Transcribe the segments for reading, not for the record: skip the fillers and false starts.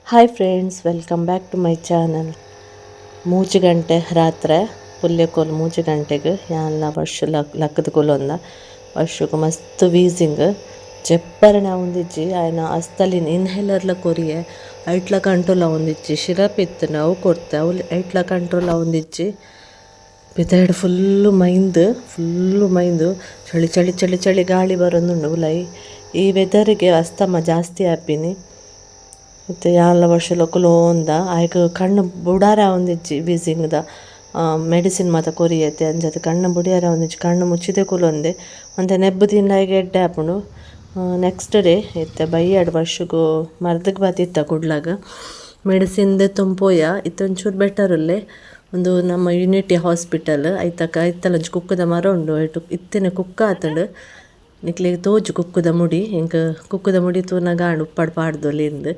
Hi friends, welcome back to my channel. 3 ಗಂಟೆ ರಾತ್ರಿ ಪುಲ್ಯಕೋಲು 3 ಗಂಟೆಗೆ ಯಾನ್ಲ ವರ್ಷ ಲಕ್ಕದ ಕುಲೊಂದ ವರ್ಷಕ್ಕೆ ಮಸ್ತ್ ವೀಸಿಂಗ್ ಜೆಪ್ಪರಣೆ ಒಂದಿಜ್ಜಿ ಆಯ್ನ ಅಸ್ತಲಿನ್ ಇನ್ಹೇಲರ್ಲ ಕೊರಿಯೆ ಐಟ್ಲ ಕಂಟ್ರೋಲ್ ಒಂದಿಜ್ಜಿ ಶಿರಪ್ ಇತ್ತು ಅವು ಕೊಡ್ತೆ ಅವು ಐಟ್ಲ ಕಂಟ್ರೋಲ್ ಒಂದಿಜ್ಜಿ ಪಿದಾಯ್ಡ್ ಫುಲ್ಲು ಮೈಂದು ಚಳಿ ಚಳಿ ಚಳಿ ಚಳಿ ಗಾಳಿ ಬರೋದುಂಡು ಉಲೈ ಈ ವೆದರಿಗೆ ಅಸ್ತಮ ಜಾಸ್ತಿ ಆಪಿನಿ ಇತ್ತೆ ಯಾನ್ಲ ವರ್ಷ ಕುಲೋಂದ ಆಯ್ಕ್ ಕಣ್ಣು ಬುಡಾರ ಒಂದಿಜ್ಜಿ ವೀಸಿಂಗ್ದ ಮೆಡಿಸಿನ್ ಮಾತ ಕೊರಿಯತೆ ಅಂಚತೆ ಕಣ್ಣು ಬುಡಿಯಾರ ಒಂದಿಜ್ಜಿ ಕಣ್ಣು ಮುಚ್ಚಿದೆ ಕುಲೊಂದೆ ಒಂತೆ ನೆಬ್ಬು ತಿಂಡ ಎಡ್ಡೆ ಆಪುಂಡು. ನೆಕ್ಸ್ಟ್ ಡೇ ಇತ್ತೆ ಬಯ್ಯಾಡ್ ವರ್ಷಗು ಮರ್ದಗ್ ಬಾತಿತ್ತ ಕುಡ್ಲಾಗ ಮೆಡಿಸಿನ್ ದೆತ್ತೊಂದು ಇತ್ತೆ ಒಂಚೂರು ಬೆಟರ್ ಉಲ್ಲೆ. ಉಂದು ನಮ್ಮ ಯುನಿಟಿ ಹಾಸ್ಪಿಟಲ್ ಐತಕ ಐತಲ ಒಂಜಿ ಕುಕ್ಕುದ ಮರ ಉಂಡು ಐಟ್ ಇತ್ತೆನೆ ಕುಕ್ಕ ಆತುಂಡು ನಿಕ್ಲೆಗ್ ತೋಜು ಕುಕ್ಕುದ ಮುಡಿ ಎಂಕ್ ಕುಕ್ಕುದ ಮುಡಿ ತೂನಗ ಆಂಡ್ ಉಪ್ಪಡ್ ಪಾಡ್ದೊಲಿ ಇಂದ್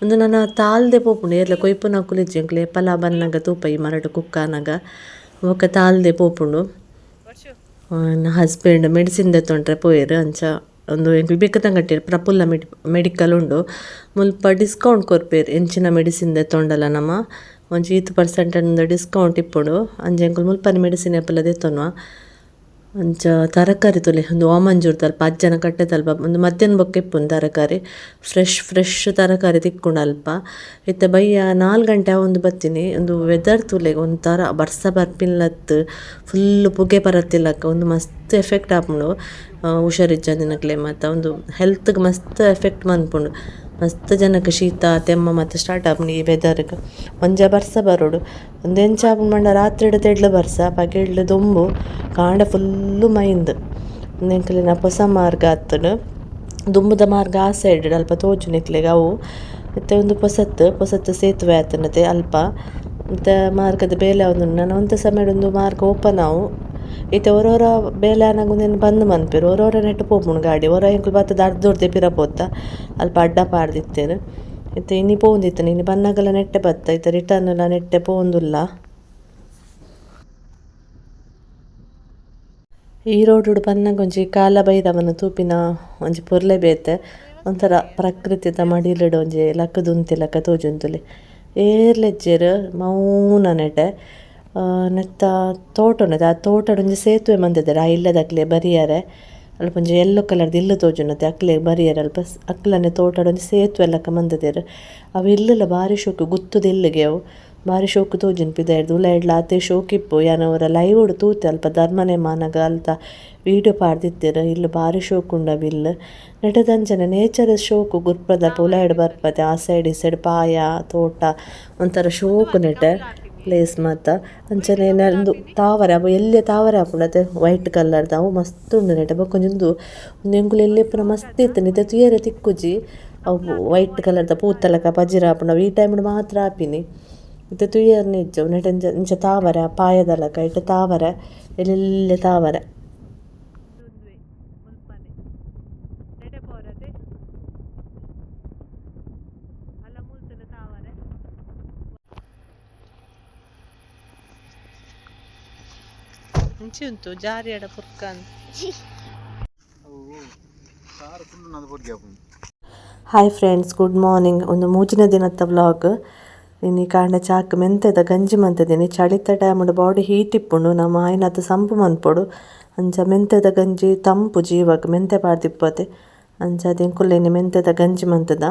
ಉಂದು ನನ ತಾಲ್ದೆ ಪೋಪುಂಡು ಏರ್ಲ ಕೊಯ್ಪುನಕುಲು ಇಜ್ಜಿ ಎಂಕ್ಲೆ ಏಪಲ ಬನ್ನಗ ತೂಪ ಈ ಮರಟ್ ಕುಕ್ಕಾನಗ ಬೊಕ ತಾಲ್ದೆ ಪೋಪುಂಡು. ಎನ್ನ ಹಸ್ಬೆಂಡ್ ಮೆಡಿಸಿನ್ ದೆತ್ತೊಂಡ್ರೆ ಪೋಯೆರ್ ಅಂಚ ಉಂದು ಎಂಕ್ಲು ಬಿಕತಂಗಟ್ಟಿಡ್ ಪ್ರಫುಲ್ಲ ಮೆಡಿಕಲ್ ಉಂಡು ಮುಲ್ಪ ಡಿಸ್ಕೌಂಟ್ ಕೊರ್ಪೆರ್ ಎಂಚಿನ ಮೆಡಿಸಿನ್ ದೆತ್ತೊಂಡಲ ನಮ ಒಂಜಿ ಈತ್ ಪರ್ಸೆಂಟ್ ಡಿಸ್ಕೌಂಟ್ ಇಪ್ಪುಂಡು ಅಂಚ ಎಂಕುಲು ಮುಲ್ಪನೆ ಮೆಡಿಸಿನ್ ಏಪಲ ದೆತ್ತೊನುವ. ಅಂಚ ತರಕಾರಿ ತೂಲೆ ಉಂದು ವಾಮಂಜೂರ್ ಅಲ್ಪ ಅಜ್ಜನ ಕಟ್ಟೆದಲ್ಪ ಉಂದು ಮಧ್ಯಾಹ್ನ ಬೊಕ್ಕ ಇಪ್ಪುಂಡು ತರಕಾರಿ ಫ್ರೆಶ್ ಫ್ರೆಶ್ ತರಕಾರಿ ತಿಕ್ಕುಂಡು ಅಲ್ಪ. ಇತ್ತೆ ಬಯ್ಯ 4 ಗಂಟೆ ಆವೊಂದು ಬತ್ತಿನಿ ಉಂದು ವೆದರ್ ತೂಲೆ ಒಂಥರ ಬರ್ಸ ಬರ್ಪಿಲ್ಲತ್ ಫುಲ್ ಪುಗೆ ಬರತ್ತಿಲ್ಲಕ ಉಂದು ಮಸ್ತ್ ಎಫೆಕ್ಟ್ ಆಪುಂಡು ಹುಷಾರಿಜ್ಜಂದಿನಕ್ಲೆ ಮಾತ ಉಂದು ಹೆಲ್ತ್ಗ್ ಮಸ್ತ್ ಎಫೆಕ್ಟ್ ಮನ್ಪುಂಡು. ಮಸ್ತ್ ಜನಕ್ ಶೀತ ತೆಮ್ಮ ಮಾತ ಸ್ಟಾರ್ಟ್ ಆಪುಂಡು ಈ ವೆದರ್ಗ್ ಒಂಜ ಬರ್ಸ ಬರೋಡು ಉಂದು ಎಂಚ ಆಪುಂಡು ಪಂಡ ರಾತ್ರಿಡ್ ತೆಡ್ಲು ಬರ್ಸ ಪಗೆಲ್ಡ್ ದೊಂಬು ಕಾಂಡೆ ಫುಲ್ಲು ಮೈಂದ್ ಉಂದು ಎಂಕ್ಲೆನ ಪೊಸ ಮಾರ್ಗ ಆತುಂಡು ದುಂಬುದ ಮಾರ್ಗ ಆ ಸೈಡ್ ಅಲ್ಪ ತೋಜುಂಡು ನಿಕ್ಲೆಗ್ ಅವು ಇತ್ತೆ ಉಂದು ಪೊಸತ್ ಪೊಸತ್ ಸೇತುವೆ ಆತುಂಡತೆ ಅಲ್ಪ ಇತ್ತೆ ಮಾರ್ಗದ ಬೇಲೆ ಆವೊಂದುಂಡು ನನ ಒಂತೆ ಸಮಯಡ್ ಉಂದು ಮಾರ್ಗ ಓಪನ್ ಆವು. ಇತ್ತೆ ಒರೋರ ಬೇಲೆ ಆನಗ ಉಂದೆನ್ ಬಂದ್ ಮನ್ಪೆರ್ ಒರೋರ ನೆಟ್ಟ್ ಪೋಪುಂಡು ಗಾಡಿ ಒರ ಎಂಕುಲು ಬತ್ತುದು ಅರ್ಧೊರ್ದೆ ಪಿರ ಪೋತ ಅಲ್ಪ ಅಡ್ಡ ಪಾಡ್ದಿತ್ತೆರ್ ಇತ್ತೆ ಇನಿ ಪೋವೊಂದಿತ್ತುಂಡು ಇನಿ ಬನ್ನಗಲ ನೆಟ್ಟೆ ಬತ್ತ ಇತ್ತೆ ರಿಟರ್ನ್ ಲ ನೆಟ್ಟೆ ಪೋವೊಂದುಲ್ಲ. ಈ ರೋಡುಡು ಬನ್ನಗ ಒಂಜಿ ಕಾಲಭೈರವನ ತೂಪಿನ ಒಂಜಿ ಪೊರ್ಲೆ ಬೇತೆ ಒಂಥರ ಪ್ರಕೃತಿದ ಮಡಿಲುಡು ಒಂಜಿ ಲಕ್ಕುದು ಉಂತಿಲಕ ತೋಜುಂತುಲೆ ಏರ್ಲೆಜ್ಜೆರ್ ಮೌನ ನೆಟೆ ನೆತ್ತ ತೋಟ ಉಂಡತೆ ಆ ತೋಟಡ್ ಒಂಜಿ ಸೇತುವೆ ಮಂತುದೆರ್ ಆ ಇಲ್ಲದಕ್ಲೆ ಬರಿಯರೆ ಅಲ್ಪ ಒಂಜಿ ಎಲ್ಲೋ ಕಲರ್ದ ಇಲ್ಲು ತೋಜುಂಡತೆ ಅಕ್ಲೆಗ್ ಬರಿಯರೆ ಅಲ್ಪ ಅಕ್ಲನೆ ತೋಟಡ್ ಒಂಜಿ ಸೇತುವೆ ಲಕ ಮಂತುದೆರ್ ಅವು ಇಲ್ಲುಲ ಬಾರಿ ಶೋಕು ಗುತ್ತುದ ಇಲ್ಲುಗೆ ಅವು ಬಾರಿ ಶೋಕು ತೋಜುಂಡು ಪಿದಾಯ್ಡ್ದ್ ಉಲಾಯಿಡ್ಲ ಆತೆ ಶೋಕು ಇಪ್ಪು ಯಾನ್ ಒರ ಲೈವ್ ಡ್ ತೂತೆ ಅಲ್ಪ ಧರ್ಮನೆ ಮಾನಗ ಅಲ್ತ ವೀಡಿಯೋ ಪಾಡ್ದಿತ್ತೆರ್ ಇಲ್ಲು ಬಾರಿ ಶೋಕು ಉಂಡು ಅವು ಇಲ್ಲು ನೆಟದಂಚನೆ ನೇಚರ್ ಶೋಕು ಗುರ್ಪದಲ್ಪ ಉಲಾಯಿಡ್ ಬರ್ಪತೆ ಆ ಸೈಡ್ ಈ ಸೈಡ್ ಪಾಯ ತೋಟ ಒಂಥರ ಶೋಕು ನೆಟೆ ಪ್ಲೇಸ್ ಮಾತ ಅಂಚನೆ ಉಂದು ತಾವರೆ ಅವು ಎಲ್ಯ ತಾವರೆ ಆಪುಂಡು ಅತೆ ವೈಟ್ ಕಲರ್ದ ಅವು ಮಸ್ತ್ ಉಂಡು ನೆಟೆ ಬೊಕ ಒಂಜಿ ಉಂದು ಉಂದು ಎಂಕುಲು ಎಲ್ಯ ಇಪ್ಪುನ ಮಸ್ತ್ ಇತ್ತುಂಡು ಇತ್ತೆ ತೂಯೆರೆ ತಿಕ್ಕುಜಿ ಅವು ವೈಟ್ ಕಲರ್ದ ಪೂತ ಲಕ ಪಜಿರ್ ಆಪುಂಡು ಅವು ಈ ಟೈಮ್ ಡ್ ಮಾತ್ರ ಆಪಿನಿ ಇತ್ತೆ ತೂಯೆರ್ನೆ ಇಜ್ಜಿ ಅವು ನೆಟೆ ಇಂಚ ತಾವರೆ ಪಾಯದ ಲಕ ಐಟ್ ತಾವರೆ ಎಲ್ಲೆಲ್ಯ ತಾವರೆ. ಇಂಚಿ ಉಂತು ಜಾರಿಯಡ ಪುರ್ಕನ್. Hi friends, good morning. ಒಂದು ಮೂಜಿನ ದಿನದ ವ್ಲಾಗ್. ಇನಿ ಕಾಂಡೆ ಚಾಕ್ ಮೆಂತೆದ ಗಂಜಿ ಮಂತುದಿನಿ. ಚಳಿತ ಟೈಮುಡು ಬಾಡಿ ಹೀಟ್ ಇಪ್ಪುಂಡು ನಮ ಆಯಿನಾತ್ ಸಂಪು ಮನ್ಪೊಡು ಅಂಚ ಮೆಂತೆದ ಗಂಜಿ ತಂಪು ಜೀವಗ್ ಮೆಂತೆ ಪಾಡ್ದಿಪ್ಪತೆ ಅಂಚ ಎಂಕುಲು ಮೆಂತೆದ ಗಂಜಿ ಮಂತುದ.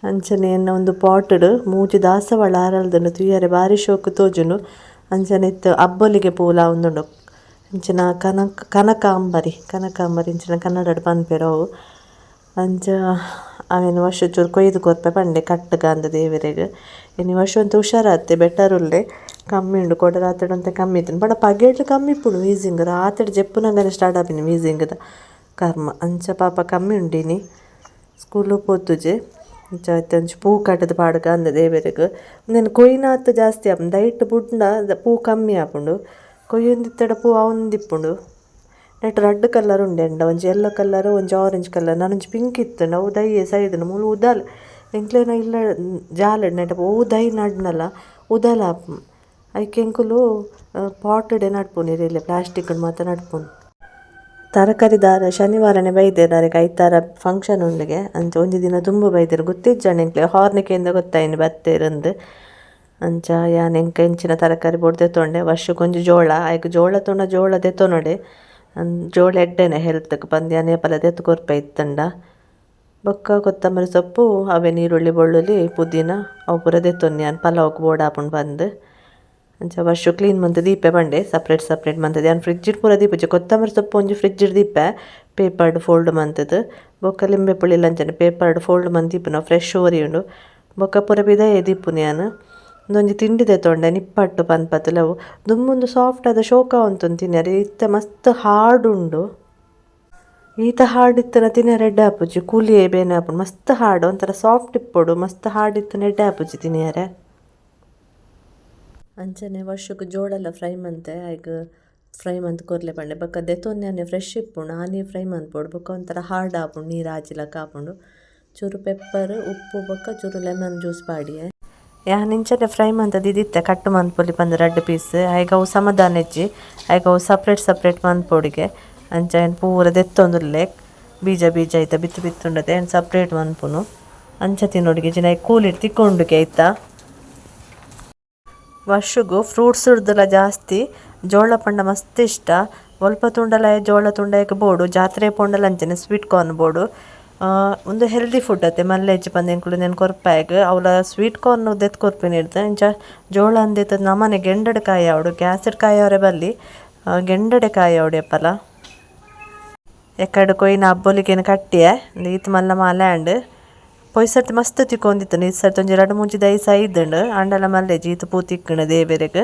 ಅಂಚನೆ ಎನ್ನ ಒಂದು ಪಾಟುಡು ಮೂಜಿ ದಾಸವಾಳ ಅರಲ್ದುಂಡು ತೂಯರೆ ಬಾರಿ ಶೋಕು ತೋಜುಂಡು. ಅಂಚನೆ ಇತ್ತೆ ಅಬ್ಬೊಲಿಗೆ ಪೂಲ ಉಂದುಂಡು ಅಂಚಿನ ಕನಕಾಂಬರಿ ಕನಕಾಂಬರಿ ಇಂಚಿನ ಕನ್ನಡಡ್ ಪನ್ಪೆರ್ ಅವು. ಅಂಚ ಅವೆನ್ ವರ್ಷ ಚೂರು ಕೊಯ್ದು ಕೊರ್ಪೆ ಪಂಡೆ ಕಟ್ಟುಗ ಅಂದ್ ದೇವೆರೆಗ್. ಇನಿ ವರ್ಷ ಒಂತೆ ಹುಷಾರಾತೆ ಬೆಟರ್ ಉಲ್ಲೆ ಕಮ್ಮಿ ಉಂಡು ಕೋಡೆ ರಾತ್ರೆಡ್ ಒಂತೆ ಕಮ್ಮಿ ಇತ್ತುಂಡು ಪಂಡ ಪಗೆಟ್ ಕಮ್ಮಿ ಇಪ್ಪುಂಡು ವೀಸಿಂಗ್ ರಾತ್ರೆಡ್ ಜೆಪ್ಪುನಗನೆ ಸ್ಟಾರ್ಟ್ ಆಪಿನಿ ವೀಸಿಂಗ್ದ ಕರ್ಮ ಅಂಚ ಪಾಪ ಕಮ್ಮಿ ಉಂಡು ಇನಿ ಸ್ಕೂಲು ಪೋತುಜೆ. ಅಂಚ ಇತ್ತೆ ಒಂಜಿ ಪೂ ಕಟ್ಟುದು ಪಾಡ್ಗ ಅಂದ್ ದೇವೆರೆಗ್ ಉಂದೆನ್ ಕೊಯ್ನಾತ್ ಜಾಸ್ತಿ ಆಪುಂಡು ದೈಟ್ ಬುಡ್ಂಡ ಪೂ ಕಮ್ಮಿ ಆಪುಂಡು ಕೊಯ್ಯೊಂದಿತ್ತಡ ಪೂ ಆವೊಂದಿಪ್ಪುಂಡು. ನೆಟ್ ರಡ್ಡ್ ಕಲರ್ ಉಂಡು ಎಂಡ ಒಂಜಿ ಎಲ್ಲೋ ಕಲರ್ ಒಂಜಿ ಆರೆಂಜ್ ಕಲರ್ ನನೊಂಜಿ ಪಿಂಕ್ ಇತ್ತುಂಡು ಅವು ದೈ ಸೈಡ್ ಮೂಲು ಉದಲ್ ಎಂಕ್ಲೆನ ಇಲ್ಲ ಜಾಲಡ್ ನೆಟ ಒವು ದೈ ನಡ್ನಲ ಉದಲ್ ಆಪುಂಡು ಐಕ್ ಎಂಕುಲು ಪಾಟುಡೆ ನಡ್ಪುನಿ ಇರೆಲೆ ಪ್ಲಾಸ್ಟಿಕ್ ಮಾತ ನಡ್ಪುನು. ತರಕಾರಿ ದಾರ ಶನಿವಾರನೆ ಬೈದೆರ್ ಅರೆಗ್ ಐತಾರ ಫಂಕ್ಷನ್ ಉಂಡುಗೆ ಅಂಚ ಒಂಜಿ ದಿನ ದುಂಬು ಬೈದೆರ್ ಗೊತ್ತಿಜ್ಜಂಡ್ ಎಂಕ್ಲೆ ಹಾರ್ನ್ ಕೇಂದ್ ಗೊತ್ತಾಯಿನಿ ಬತ್ತೆರಂದ್. ಅಂಚ ಯಾನ್ ಎಂಕ್ ಎಂಚಿನ ತರಕಾರಿ ಬೋಡು ದೆತೊಂಡೆ ವರ್ಷಕೊಂಜಿ ಜೋಳ ಐಕ್ ಜೋಳ ತೂಂಡ ಜೋಳ ದೆತೊನೊಡೆ ಜೋಳ ಎಡ್ಡೆನೆ ಹೆಲ್ತ್ ಗ್ ಪಂದ್ ಯಾನ್ ಏಪಲ ದೆತ್ತ್ ಕೊರ್ಪೆ ಇತ್ತುಂಡ. ಬೊಕ್ಕ ಕೊತ್ತಂಬರಿ ಸೊಪ್ಪು ಅವೆ ನೀರುಳ್ಳಿ ಬೆಳ್ಳುಳ್ಳಿ ಪುದೀನ ಅವು ಪೂರ ದೆತೊನ್ನೆ ಯಾನ್ ಪಲಾವ್ಗ್ ಬೋಡಾಪುಂಡು ಪಂದ್. ಅಂಚ ವರ್ಷ ಕ್ಲೀನ್ ಮಂತ್ ದೀಪೆ ಪಂಡೆ ಸಪ್ರೇಟ್ ಸಪ್ರೇಟ್ ಮಂತುದು ಯಾನ್ ಫ್ರಿಡ್ಜ್ ಡ್ ಪೂರ ದೀಪುಜಿ ಕೊತ್ತಂಬರಿ ಸೊಪ್ಪು ಒಂಜಿ ಫ್ರಿಡ್ಜ್ ಡ್ ದೀಪೆ ಪೇಪರ್ಡ್ ಫೋಲ್ಡ್ ಮಂತುದು. ಬೊಕ್ಕ ಲಿಂಬೆ ಪುಳಿ ಅಂಚನೆ ಪೇಪರ್ಡ್ ಫೋಲ್ಡ್ ಮಂತ್ ದೀಪುನ ಫ್ರೆಶ್ ಒರಿಯುಂಡು. ಬೊಕ್ಕ ಪೂರ ಪಿದಯೇ ದೀಪುನು ಯಾನ್. ಉಂದೊಂಜಿ ತಿಂಡಿ ದೆತೊಂಡೆ ನಿಪ್ಪಟ್ಟು ಪನ್ಪತುಲವು ಅವು ದುಂಬುಂದು ಸಾಫ್ಟ್ ಆದ್ ಶೋಕ ಉಂತುಂದು ತಿನ್ಯರೆ ಇತ್ತೆ ಮಸ್ತ್ ಹಾರ್ಡ್ ಉಂಡು. ಈತ ಹಾರ್ಡ್ ಇತ್ತುಂಡ ತಿನ್ಯರೆ ಎಡ್ಡೆ ಆಪುಜಿ ಕೂಲಿಯೇ ಬೇನೆ ಆಪುಂಡು ಮಸ್ತ್ ಹಾರ್ಡ್ ಒಂಥರ ಸಾಫ್ಟ್ ಇಪ್ಪೊಡು ಮಸ್ತ್ ಹಾರ್ಡ್ ಇತ್ತುಂಡ ಎಡ್ಡೆ ಆಪುಜಿ ತಿನ್ಯರೆ. ಅಂಚನೆ ವರ್ಷಕ್ ಜೋಳಲ ಫ್ರೈ ಮಂತೆ ಐಕ್ ಫ್ರೈ ಮಂತ್ ಕೊರ್ಲೆ ಪಂಡೆ ಬೊಕ್ಕ ದೆತೊನ್ಯನೆ ಫ್ರೆಶ್ ಇಪ್ಪುಂಡು ಆನಿ ಫ್ರೈ ಮನ್ಪೊಡು ಬೊಕ್ಕ ಒಂಥರ ಹಾರ್ಡ್ ಆಪುಂಡು ನೀರು ಆಜಿಲಕ ಆಪುಂಡು. ಚೂರು ಪೆಪ್ಪರ್ ಉಪ್ಪು ಬೊಕ್ಕ ಚೂರು ಲೆಮನ್ ಜ್ಯೂಸ್ ಪಾಡಿಯೆ. ಯಾನ್ ಇಂಚನೆ ಫ್ರೈ ಮಂತ್ ದಿದಿತ್ತೆ ಕಟ್ ಮನ್ಪೊಲಿ ಪಂದ್ ರಡ್ಡ್ ಪೀಸ್ ಐಕ್ ಅವು ಸಮಾಧಾನ ಇಜ್ಜಿ ಐಕ್ ಅವು ಸಪ್ರೇಟ್ ಸಪ್ರೇಟ್ ಮನ್ಪೊಡಿಗೆ ಅಂಚ ಐನ್ ಪೂರ ದೆತ್ತೊಂದುಲ್ಲೆ ಬೀಜ ಬೀಜ ಐತ ಬಿತ್ತು ಬಿತ್ತುಂಡತೆ ಐನ್ ಸಪ್ರೇಟ್ ಮನ್ಪುನು ಅಂಚ ತಿನ್ನೊಡಿಗೆ ಇಜ್ಜಿಂಡ ಐಕ್ ಕೂಲಿಡ್ ತಿಕ್ಕೊಂಡುಗೆ ಐತ. ವರ್ಷಗು ಫ್ರೂಟ್ಸ್ ಡ್ದುಲ ಜಾಸ್ತಿ ಜೋಳ ಪಂಡ ಮಸ್ತ್ ಇಷ್ಟ ಒಲ್ಪ ತೂಂಡಲ ಜೋಳ ತೂಂಡ ಐಕ್ ಬೋಡು ಜಾತ್ರೆ ಪೋಂಡಲ ಅಂಚನೆ ಸ್ವೀಟ್ ಕಾರ್ನ್ ಬೋಡು. ಉಂದು ಹೆಲ್ದಿ ಫುಡ್ ಅತ್ತೆ ಮಲ್ಲೆಜ್ಜಿ ಪಂದ್ ಎಂಕುಲು ಉಂದೆನ್ ಕೊರ್ಪಾಯಗ್ ಅವ್ಲ ಸ್ವೀಟ್ ಕಾರ್ನ್ ದೆತ್ತ್ ಕೊರ್ಪಿನೆಡ್ದ್ ಇಂಚ ಜೋಳ ದೆತ್ತ್ ನಮನೆ ಗೆಂಡಡ್ ಕಾಯಾವೊಡು ಗ್ಯಾಸ್ ಡ್ ಕಾಯಾವರೆ ಬಲ್ಲಿ ಗೆಂಡಡೆ ಕಾಯಾವೊಡು ಏಪಲ. ಎಕ್ಕಡ್ ಕೊಯ್ಯಿನ ಅಬ್ಬೊಲಿಗೆನ್ ಕಟ್ಟಿಯೆ ಈತ್ ಮಲ್ಲ ಮಾಲೆ ಆಂಡ್. ಪೋಯಿ ಸರ್ತಿ ಮಸ್ತ್ ತಿಕ್ಕೊಂದಿತ್ತುಂಡು ಈ ಸರ್ತಿ ಒಂಜಿ ರಡ್ಡ್ ಮೂಜಿ ದೈ ಸೈದ್ಂಡ್ ಆಂಡಲ ಮಲ್ಲೆಜ್ಜಿ ಈತ್ ಪೂ ತಿಕ್ಕುಂಡು ದೇವೆರೆಗ್.